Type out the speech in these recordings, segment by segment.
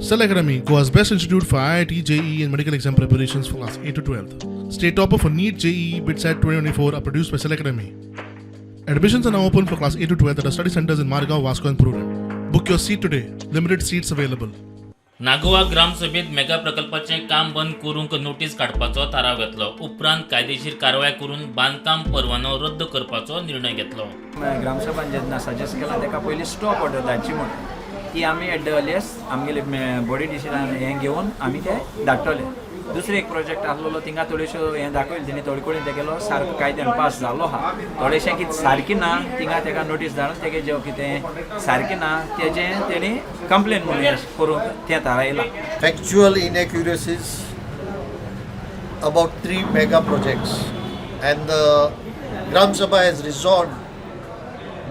Cell Academy, Goa's best institute for IIT, JEE, and medical exam preparations for class 8 to 12. State topper for NEET, JEE, BITSAT 2024 are produced by Cell Academy. Admissions are now open for class 8 to 12 at our study centers in Margao, Vasco, and Prudent. Book your seat today. Limited seats available. Nagoa ग्रामसभेत mega प्रकल्पाचें काम बंद करूंक notice काडपाचो थाराव घेतलो. उपरांत कायदेशीर कारवाय करून बांदकाम परवानो रद्द करपाचो निर्णय घेतलो. ग्रामसभान जेन्ना सजेस्ट केलां ताका पयलीं स्टॉप ऑर्डर धाडची म्हूण, ती आमी एट the earliest आमगेले बॉडी डिसिजन हें घेवन आमी ते धाडटले. दुसरे एक प्रोजेक्ट आसलेलो, थिंगा थोड्योश्यो हें दाखयलें तेणी, थोडे कडेन तेगेलो सारको कायद्यान पास जाल्लो आहा, थोडेशें कितें सारकें ना, थिंगा तेका नोटीस धाडून तेगे जें कितें सारकें ना तेजें तेणी कंप्लेन म्हणून हें करूंक तें थारायलां. Factual inaccuracies about three mega projects, and the Gram Sabha has resolved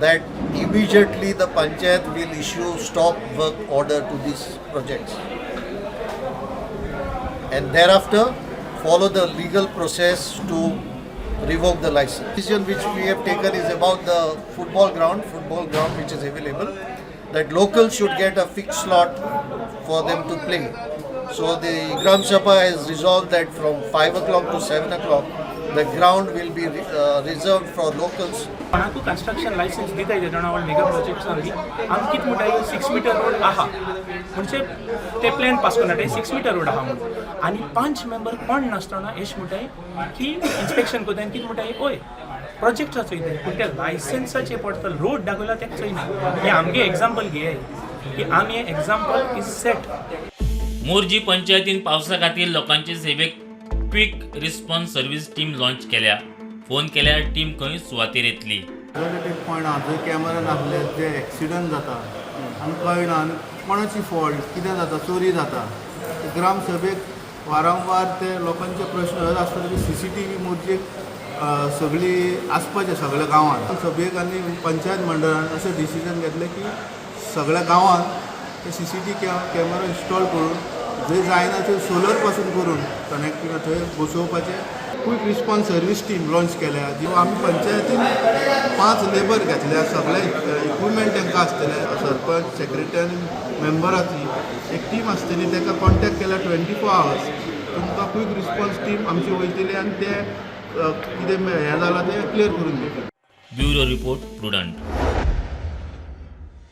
that immediately the panchayat will issue stop work order to these projects and thereafter follow the legal process to revoke the license. Decision which we have taken is about the football ground which is available, that locals should get a fixed slot for them to play. So the Gram Sabha has resolved that from 5 o'clock to 7 o'clock, the ground will be reserved for locals. कोणाकू construction licence दिताय ते जाणा, mega projects बी. आमी कितें म्हणटाय, 6 metre road आहा म्हणजे ते plan pass करून हाडटाय, 6 मिटर रोड आहा म्हणून, आनी पंच मेंबर कोण नासतना एश म्हणटाय की इन्स्पेक्शन करताय आनी कितें म्हणटाय, ओय प्रोजेक्टा चोयताय, पूण ते लायसन्साचे पडटा रोड दाखयला तेका चोयना. हें आमगे एग्जाम्पल घेयाय की आमी एग्जाम्पल is set. Morjim पंचायतीन पावसा खातीर लोकांचे सेवेक quick response service team launch केल्या. फोन केल्यार टीम खंय सुवातेर येतली. एक पॉयंट आहा, जंय कॅमेरा नासले जे एक्सिडंट जाता आनी कळना आनी कोणाची फॉल्ट, कितें जाता, चोरी जाता. ग्रामसभेक वारंवार ते लोकांचे प्रश्न आसता की सीसीटीव्ही मोरजेक सगळी आसपाचें सगळ्या गांवांत. सभेक आनी पंचायत मंडळान अशें डिसिजन घेतलें की सगळ्या गांवांत ते सीसीटीव्ही कॅमेरा इन्स्टॉल करून, जंय जायना थंय सोलर पासून करून कनेक्ट थंय बसोवपाचें. Quick response service team launch केल्या जी आमी पंचायतीन पांच लेबर घेतल्या, सगळे इक्विपमेंट तांकां आसतले. सरपंच, सेक्रेटरी आनी मेंबराची एक टीम आसतली. ताका कॉन्टेक्ट केल्यार 24 आवर्स तुमकां क्वीक रिस्पॉन्स टीम आमची वयतली आनी ते कितें हें जालां तें क्लियर करून दितली. Bureau report, Prudent.